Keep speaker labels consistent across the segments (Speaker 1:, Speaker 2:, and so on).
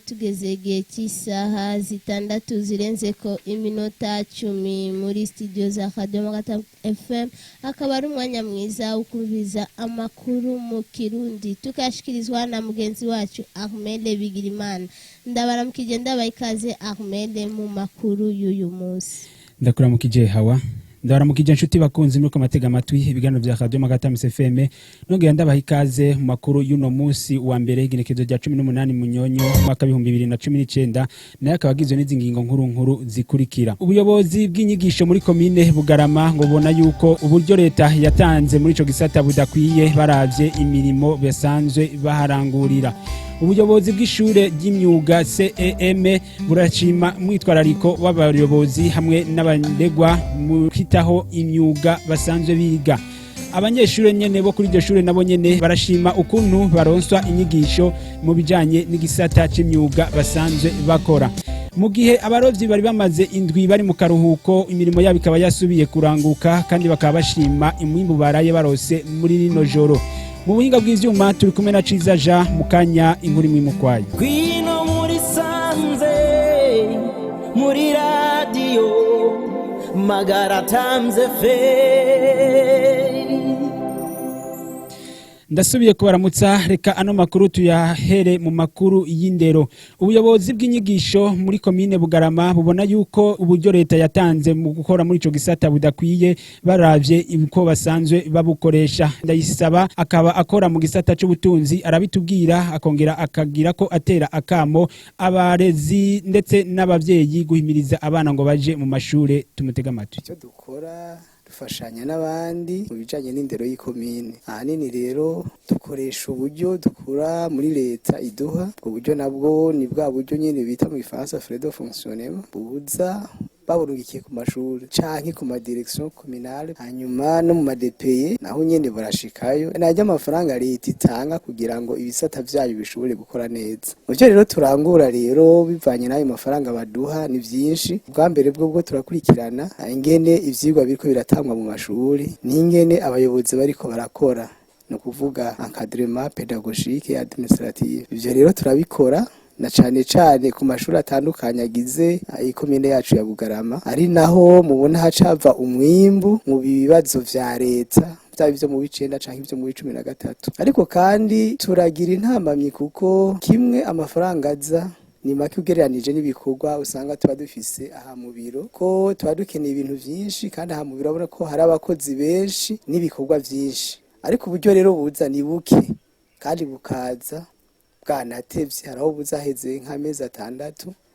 Speaker 1: Tugeze igihe cy'isaha 6 zirenzeko iminota 10 muri studio za Radio Magata FM, akaba ari umwanya mwiza wo kumviza amakuru mu Kirundi, tukashikirizwa na mugenzi wacu Ahmed Bigirimana. Ndabaramukije, ndabaha ikaze, Ahmed, mu makuru y'uyu munsi.
Speaker 2: Ndakuramukije, Hawa, ndabaramukije nshuti bakunzi muri amatega amatwi ibiganiro vya Radio Magata FM, nongera ndabaha ikaze mu makuru y'uno munsi wa mbere, igenekerezo rya 18 Munyonyo mwaka 2019, nayo akaba agizwe n'izi ngingo nkuru nkuru zikurikira. Ubuyobozi bw'inyigisho muri komine Bugarama ngo bona yuko uburyo leta yatanze muri ico gisata budakwiye, baravye imirimo basanzwe baharangurira. Ubuyobozi bw'ishure ry'imyuga CEM burashima mwitwarariko w'abayobozi hamwe n'abaregwa mu kwitaho imyuga basanzwe biga. Abanyeshure nyene bo kuri iryo shure nabo nyene barashima ukuntu baronswa inyigisho mu bijanye n'igisata c'imyuga basanzwe bakora. Mu gihe abarovyi bari bamaze indwi bari mu karuhuko, imirimo yabo ikaba yasubiye kuranguka, kandi bakaba bashima umwimbu baraye barose muri rino joro. Mu buhinga bw'ivyuma turi kumwe na Ciza Jean. Mu kanya, inkuru imwe imukwayo.
Speaker 3: Ngwino muri sanze, muri radiyo Magara Times FM.
Speaker 2: Ndasubiye kubaramutsa. Reka ano makuru tuyahere mu makuru y'indero. Ubuyobozi bw'inyigisho muri komine Bugarama bubona yuko uburyo leta yatanze mu gukora muri ico gisata budakwiye, baravye uko basanzwe babukoresha. Ndayisaba akaba akora mu gisata c'ubutunzi, arabitubwira, akongera akagira ko atera akamo abarezi ndetse n'abavyeyi guhimiriza abana ngo baje mu mashure. Tumutega amatwi.
Speaker 4: Icyo dukora, dufashanya n'abandi mu bijanye n'indero y'ikomine. Ahanini rero dukoresha uburyo dukura muri leta iduha. Ubwo buryo nabwo ni bwa buryo nyene bita mu gifaransa frais de fonctionnement, buza baburungikiye ku mashuri canke ku ma direction communale, hanyuma no mu ma DPE naho nyene barashikayo. Najya amafaranga leta itanga kugira ngo ibisata vyayo bishobore gukora neza. Mu byo rero turangura rero bivanye n'ayo mafaranga baduha ni vyinshi. Bwa mbere bwo turakurikirana ingene ivyigwa biriko biratangwa mu mashuri n'ingene abayobozi bariko barakora, ni ukuvuga encadrement pédagogique et administrative. Ivyo rero turabikora na cane cane ku mashuri atandukanye agize ikomine yacu ya Bugarama, ari naho mubona hacava umwimbu mu bibazo vya leta, vyaba ivyo mu w'icenda canke ivyo mu w'13. Ariko kandi turagira intambamyi, kuko kimwe amafaranga aza ni make ugereranije n'ibikorwa usanga tuba dufise aha mu biro, ko tuba dukeneye ibintu vyinshi, kandi aha mu biro urabona ko hari abakozi benshi n'ibikorwa vyinshi, ariko uburyo rero buza ni buke kandi bukaza bwanatevye. Hari aho buza heze nk'amezi 6.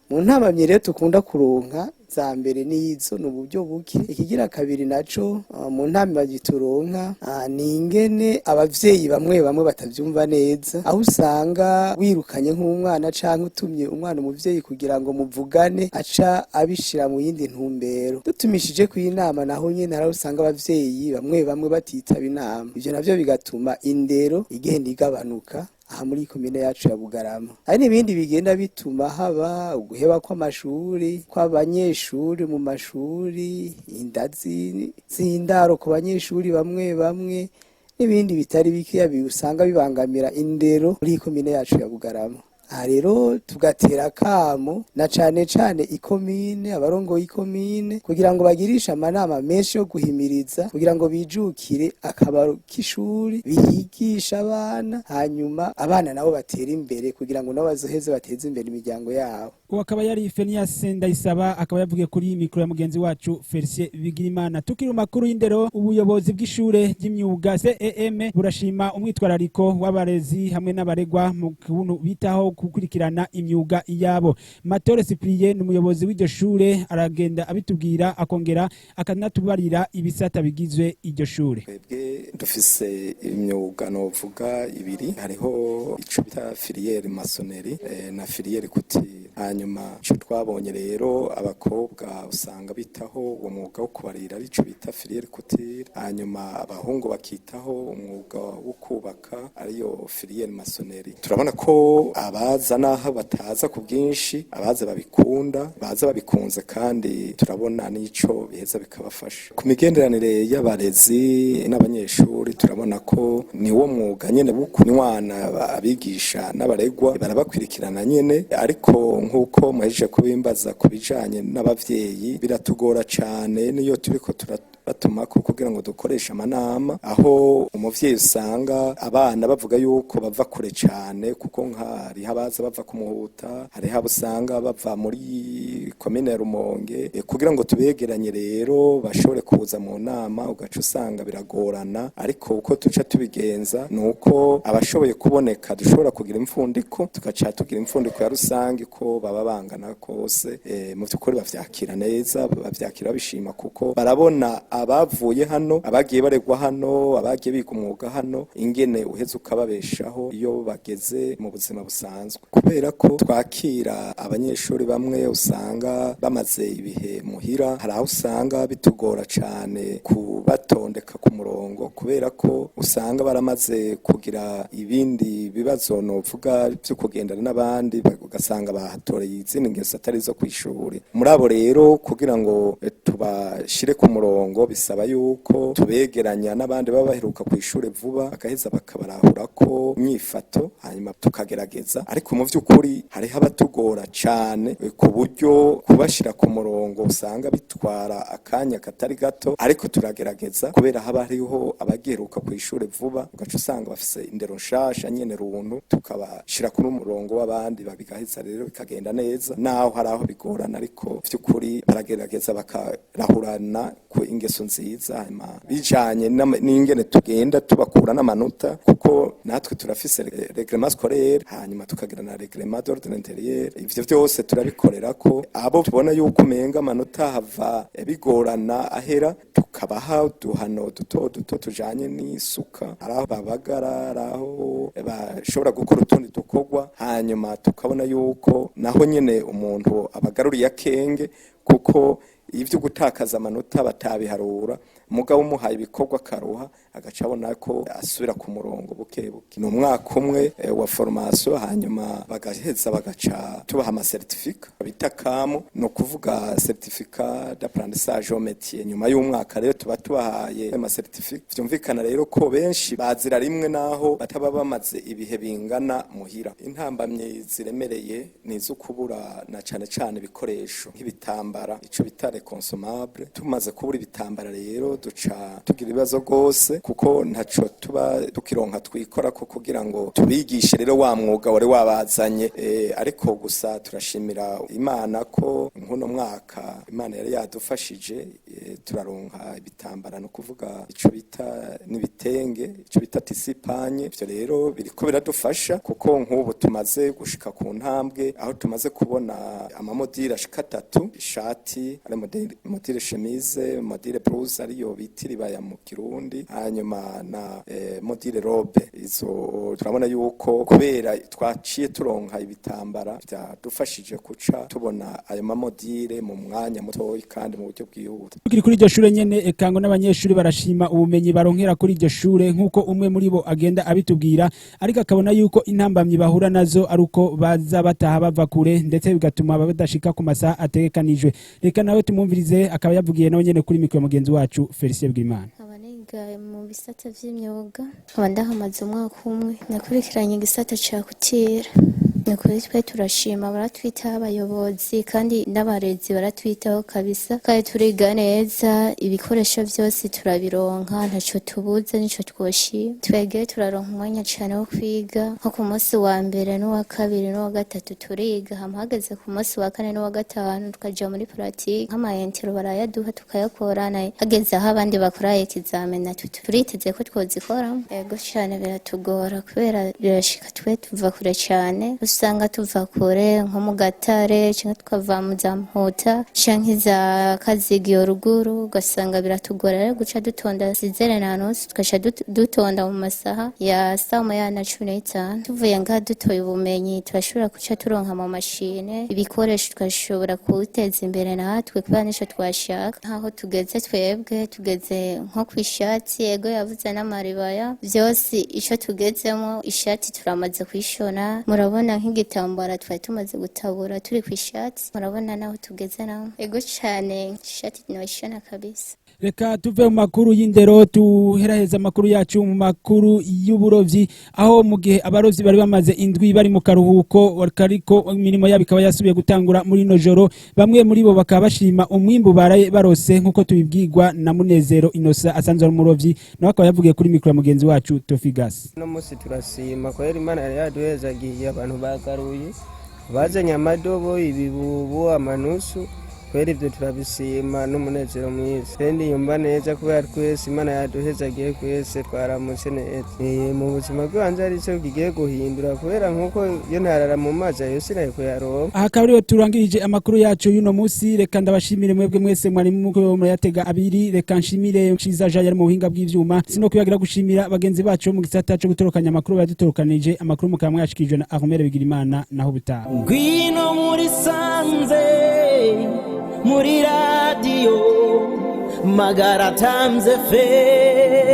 Speaker 4: Mu ntambamyi rero dukunda kuronka za mbere nizo ni uburyo buke. Ikigira kabiri naco, mu ntambamyi turonka, ni ingene abavyeyi bamwe bamwe batavyumva neza, aho usanga wirukanye nk'umwana canke utumye umwana umuvyeyi kugira ngo muvugane, aca abishira mu yindi ntumbero. Dutumishije ku inama, naho nyene hari aho usanga abavyeyi bamwe bamwe batitaba inama. Ivyo navyo bigatuma indero igenda igabanuka aha muri komine yacu ya Bugarama. Hari n'ibindi bigenda bituma haba uguheba kw'amashuri kw'abanyeshuri mu mashuri, inda z'indaro ku banyeshuri bamwe bamwe, n'ibindi bitari bikeya usanga bibangamira indero muri komine yacu ya Bugarama. Aha rero tugatera akamo na cane cane ikomine, abarongoye ikomine, kugira ngo bagirishe amanama menshi yo guhimiriza, kugira ngo bijukire akamaro k'ishuri, bigisha abana, hanyuma abana nabo batere imbere, kugira ngo nabo bazoheze bateze imbere imiryango yabo.
Speaker 2: Uwo akaba yari Fenias Ndayisaba, akaba yavugiye kuri mikoro ya mugenzi wacu Felicien Bigirimana. Tukiri mu makuru y'indero, ubuyobozi bw'ishure ry'imyuga CEM burashima umwitwarariko w'abarezi hamwe n'abaregwa mu kuntu bitaho gukurikirana imyuga yabo. Matore Cyprien ni umuyobozi w'iryo shure, aragenda abitubwira, akongera akanatubarira ibisata bigizwe iryo shure.
Speaker 5: Twebwe dufise imyuga novuga ibiri: hariho ico bita filière maçonnerie na filière couture. Hanyuma ico twabonye rero, abakobwa usanga bitaho uwo mwuga wo kubarira, arico bita filière couture, hanyuma abahungu bakitaho umwuga wo kubaka, ariyo filière maçonnerie. Turabona ko aba abaza naho bataza ku bwinshi, abaza babikunda, baza babikunze, kandi turabona n'ico biheza bikabafasha ku migenderanire y'abarezi n'abanyeshuri. Turabona ko ni wo mwuga nyene wo kunywana, abigisha n'abaregwa barabakwirikirana nyene. Ariko nk'uko muhejeje kubimbaza ku bijanye n'abavyeyi, biratugora cane niyo turiko batuma ko kugira ngo dukoreshe amanama, aho umuvyeyi usanga abana bavuga yuko bava kure cane, kuko nk'hariho abaza bava ku Muhuta, hariho abo usanga bava muri komine ya Rumonge. Kugira ngo tubegeranye rero bashobore kuza mu nama, ugaca usanga biragorana. Ariko uko tuca tubigenza ni uko abashoboye kuboneka dushobora kugira imfundiko, tugaca tugira imfundiko ya rusange ko baba bangana kose. Mu by'ukuri bavyakira neza, bavyakira babishima, kuko barabona abavuye hano, abagiye baregwa hano, abagiye biga umwuga hano, ingene uheze ukababeshaho iyo bageze mu buzima busanzwe. Kubera ko twakira abanyeshuri bamwe usanga bamaze ibihe muhira, hari aho usanga bitugora cane kubatondeka ku murongo, kubera ko usanga baramaze kugira ibindi bibazo novuga byo kugendana n'abandi, ugasanga bahatoreye izindi ngeso atari izo kw'ishuri. Muri abo rero, kugira ngo tubashire ku murongo, bisaba yuko tubegeranya n'abandi baba baheruka kw'ishure vuba, bagaheza bakabarahura ko myifato, hanyuma tukagerageza. Ariko mu vy'ukuri hariho abatugora cane, ku buryo kubashira ku murongo usanga bitwara akanya katari gato. Ariko turagerageza, kubera haba hariho abagiheruka kw'ishure vuba, ugaca usanga bafise indero nshasha nyene runtu, tukabashira kuri umurongo w'abandi, bigaheza rero bikagenda neza, naho hari aho bigorana. Ariko vy'ukuri baragerageza bakarahurana ku ingeso nziza, hanyuma bijanye n'ingene tugenda tubakura n'amanota, kuko natwe turafise règlement scolaire, hanyuma tukagira na règlement d'ordre intérieur. Ivyo vyose turabikorera ko abo tubona yuko umenga amanota hava bigorana ahera, tukabaha uduhano duto duto tujanye n'isuka, ari aho babagara, ari aho bashobora gukora utundi dukorwa, hanyuma tukabona yuko naho nyene umuntu abagaruriye akenge, kuko ivyo gutakaza amanota batabiharura. Mugabo umuhaye ibikorwa akaruha, agaca abona ko asubira ku murongo buke buke. Ni umwaka umwe wa formation, hanyuma bagaheza bagaca tubaha ama certificat bita CAM, ni ukuvuga certificat d'apprentissage au métier. Nyuma y'umwaka rero tuba tubahaye ama certificat. Vyumvikana rero ko benshi bazira rimwe, naho bataba bamaze ibihe bingana muhira. Intambamyi ziremereye ni izo kubura na cane cane ibikoresho nk'ibitambara, ico bita les consommables. Tumaze kubura ibitambara rero, duca tugira ibibazo rwose, kuko ntaco tuba tukironka twikora ko kugira ngo tubigishe rero wa mwuga wari wabazanye. Ariko gusa turashimira Imana ko nk'uno mwaka Imana yari yadufashije, turaronka ibitambara, no kuvuga ico bita n'ibitenge, ico bita tissu pagne. Ivyo rero biriko biradufasha, kuko nk'ubu tumaze gushika ku ntambwe aho tumaze kubona ama modèles ashika atatu: ishati ari modèle chemise, modèle blouse ariyo bita iribaya mu Kirundi, hanyuma na modèle robe. Izo turabona yuko kubera twaciye turonka ibitambara, byadufashije kuca tubona ayo ma modèles mu mwanya mutoyi kandi mu buryo bwihuta.
Speaker 2: Tukiri kuri iryo shure nyene, eka ngo n'abanyeshuri barashima ubumenyi baronkera kuri iryo shure, nk'uko umwe muri bo agenda abitubwira, ariko akabona yuko intambamyi bahura nazo ari uko baza bataha bava kure, ndetse bigatuma badashika ku masaha ategekanijwe. Reka nawe tumwumvirize, akaba yavugiye nawe nyene kuri mikoro mugenzi wacu Felicien Bwimana.
Speaker 6: Nkaba niga mu bisata vy'imyuga, nkaba ndahamaze umwaka umwe. Nakurikiranye igisata ca couture. Ni ukuri twe turashima, baratwitaho abayobozi kandi n'abarezi baratwitaho kabisa, kandi turiga neza, ibikoresho vyose turabironka, ntaco tubuze, nico twoshima. Twege turaronka umwanya cane wo kwiga, nko ku munsi wa mbere n'uwa kabiri n'uwa gatatu turiga, hama hageze ku munsi wa kane n'uwa gatanu tukaja muri pratique. Nk'ama intello barayaduha tukayakora, hageze aho abandi bakora examen, natwe turiteze ko twozikoramo. Yego cane biratugora, kubera birashika twe tuva kure cane, usanga tuva kure nko mu Gatare, canke tukava mu za Muhuta canke za Kazigiyo ruguru, ugasanga biratugora rero guca dutonda 6h na nusu, tugaca dutonda mu masaha ya 12:15. Tuvuye ngaha dutoye ubumenyi, turashobora guca turonka mu mashine ibikoresho, tugashobora kuwuteza imbere natwe, kubera nico twashaka. Nkaho tugeze twebwe, tugeze nko kw'ishati, yego yavuze n'amaribaya, vyose ico tugezemo, ishati turamaze kwishona, murabona. Nk'igitambara twari tumaze gutabura turi ku ishati, murabona naho tugeze naho. Ego cane, ishati noyishona kabisa.
Speaker 2: Reka tuve mu makuru y'indero, tuheraheza amakuru yacu mu makuru y'uburovyi, aho mu gihe abarovyi bari bamaze indwi bari mu karuhuko, ariko imirimo yabo ikaba yasubiye gutangura muri ino joro, bamwe muri bo bakaba bashima umwimbu baraye barose, nk'uko tubibwirwa na Munezero Inosa asanzwe ari umurovyi, nawe akaba yavugiye kuri mikoro ya mugenzi wacu Tofigas.
Speaker 7: Uno munsi turasima kubera Imana yari yaduhezagiye, abantu bagaruye, bazanye amadobo, ibibubu, amanusu. Kubera ibyo turabisima n'umunezero mwiza, kandi yumva neza kubera twese Imana yaduhezagiye, twese twaramutse neza. Mu buzima bw'ibanze hari icyo kigiye guhindura, kubera nk'uko iyo ntarara mu mazi ayo sinaye kuyaronka.
Speaker 2: Aha akaba ariyo turangirije amakuru yacu y'uno munsi. Reka ndabashimire mwebwe mwese mwari muko murayatega abiri. Reka nshimire Ciza Jean yari mu buhinga bw'ivyuma. Sino kwibagira gushimira bagenzi bacu bo mu gisata cyo gutorokanya amakuru badutorokanije amakuru, mukaba mwashikirijwe na Ahmed Bigirimana. Naho butaha.
Speaker 3: Ngwino muri sanze, muri radiyo Magara Times FM.